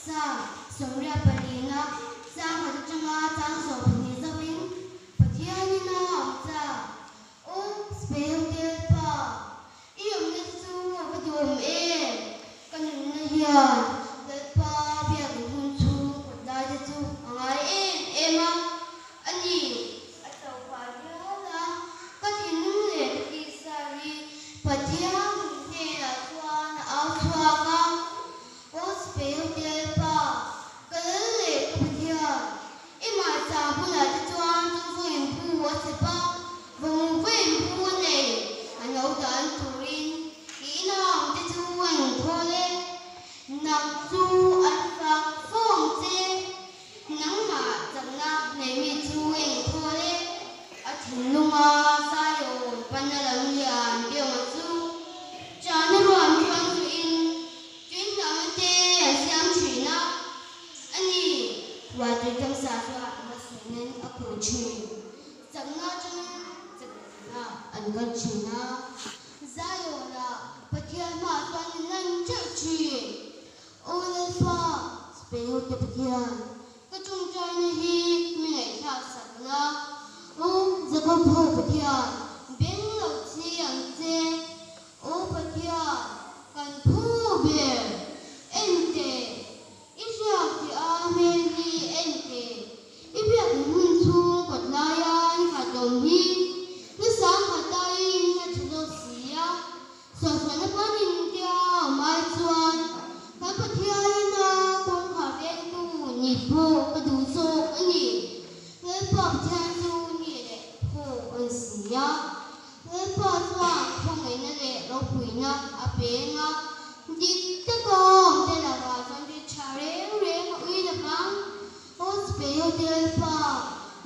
Psalm 84 na chang khat atanga chang 12 zauhin Pathianin a awm chak. Aw Spehhotel pa, i awmna te chu a va duhawm em? Ka nunna hian Lalpa biakin hun chhung kawt lai te chu a ngai em em a, a ni, a cho phah hial a, ka thinlung leh ka tisa hi Pathian hnenah chuan a au chhuak a, Aw Spehhotel pa, ka lal leh ka Pathian, I mahcha bulah te chuan chungfu inphu a chep a, vawmu va inphu a nei, a lo dan turin i inang te chu a inthawl e. Nang chu an fak fo ang che, nangmah chakna nei mi chu a inthawl e. A thinlunga Zion pana lam lian biawnga chu chana ruam chuan zuin tuihnamna te an siam thin a. A ni, Ruahtui tamsa chuan hmasawnnain a khuh thin. Chakna atangin chakna an kal thin a, Zion-ah Pathian hmaah chuan an lan teuh thin. Aw Lalpa, Sipai-hote Pathian, ka tawngtaina hi mi ngaihthlak sak la. Aw Jakob-ho Pathian, beng lo chi ang che. Aw Pathian, kan phu ber, en teh. I hriak tih a hmel hi en teh. I biak hun chhung kawt laia i khat awm hi na sang khat aiin a tha zawk si a, suahsuahna panin tia awm ai chuan kan Pathianin a kawngkhar vengtu ni pawh ka duh zawk a ni. Lalpa Pathian chu ni leh phaw a ni si a. Lalpa chuan khawngaihna leh ropuina a peng a, dik taka awmte lakah chuan ri tha reng reng a ui lovang. Aw Sipai hote Lalpa,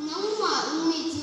nangmah mi chu.